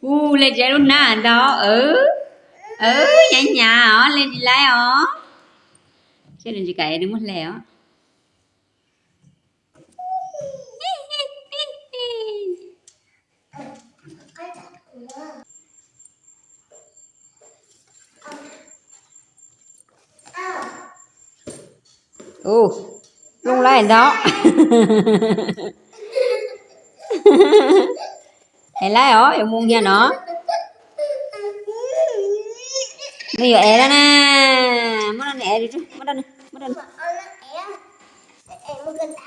Ua le tsis lub hnab ntag. Hnyav hnyav os, le tsis laib os. Seb nws tsis kam es nws muab hle os. Ua, looj laib ntag. Es laib os, yuav mus nyiag no. Nws yuav ev lawm na. Muab rau nws ev, muab rau nws, muab rau nws.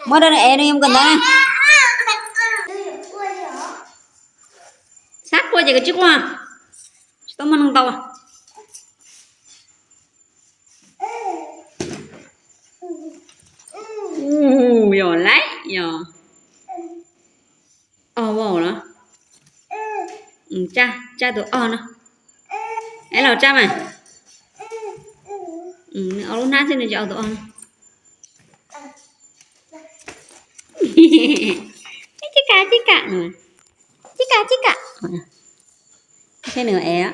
Muab rau nws ev, nws yuav mus kawm ntawv na. Xav quaj ces kawm tsis quaj, tsis tau muaj neeg tau. Yog laib yog. Ob vau los? Tsaj, tsaj tus ob no. Es los tsaj mas. Nws ob lub hnab xwb nws tsis ob tus ob no. Chib kam, chib kam, chib kam, chib kam. Seb nws ev.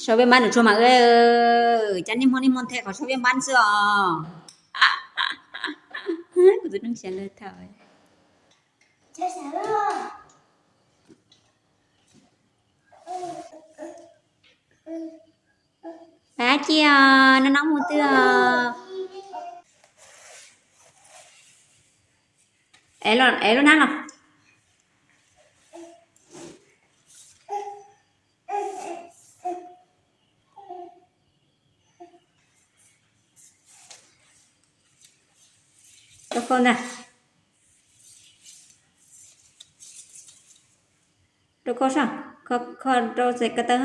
Sau peb npab nws tsuag mas, cov niaj hmo niaj hmo nthe qhov sau peb npab xwb os. Kuv tus neeg xav lawm thaum. Pab ci os, no no mus twg os. Ev lub hnab los. Rau khau ntag. Rau khau sab, kho rau xes ko taw.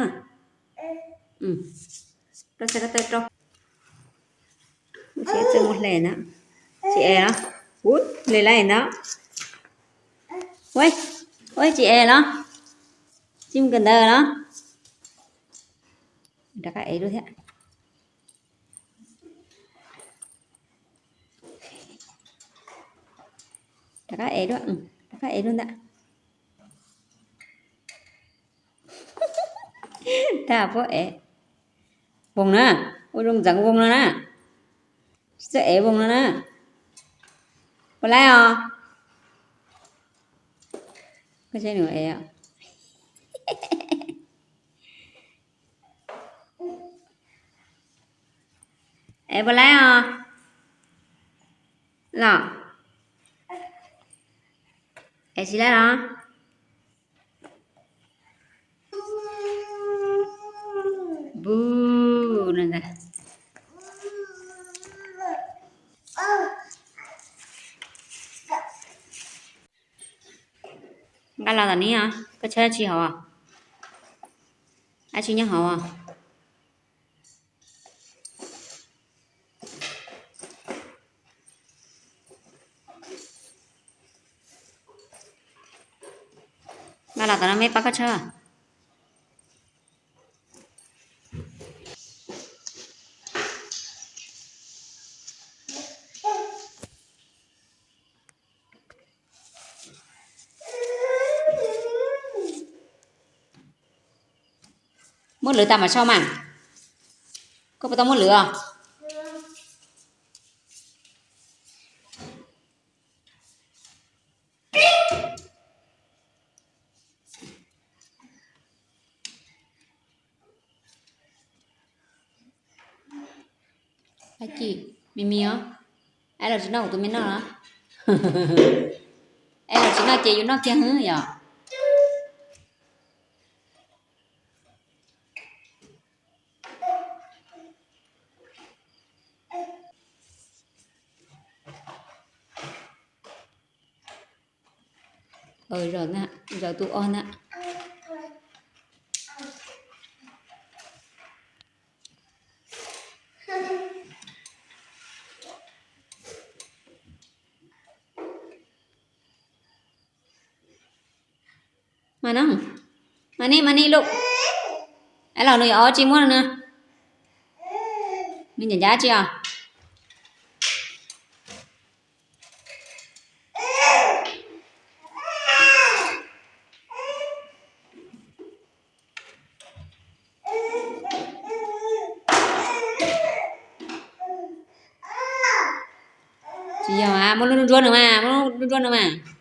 Rau xes ko taw rau. Tsis txawj muab hle na. Tsis ev los? Ua, hle laib ntag. Ua, ua tsis ev los? Tsis mus kawm ntawv los? Rov qab ev dua thiab. Rov qab ev dua, rov qab ev dua ntag. Tag puab ev. Voos na, ua zoo ntxeev voos no na. Tsis txawj ev voos no na. Puas laib os? Koj saib nws ev. Ev puas laib os? Los? Ev tsis laib los? Bu, no ntag. Nqa los tom ni os, koj tshawb dab tsi hauv? Dab tsi nyob hauv? Nqa los tom no meb pab koj tshawb. Muab lwv tas mam sau mas. Koj puas tau muab lwv os? Ab ci, me me os. Ab los tsis noj kuv tus me noj los? Ab los tsis noj ces yus noj kiag hwb yom. Zaum tus ob na. Mas no, mas ni, mas ni lauj. Ab los nws yuav ua tsi muab no na. Nws ncav ncav tsi os? Yog, muab lub nruab nws mas, muab lub nruab nws mas.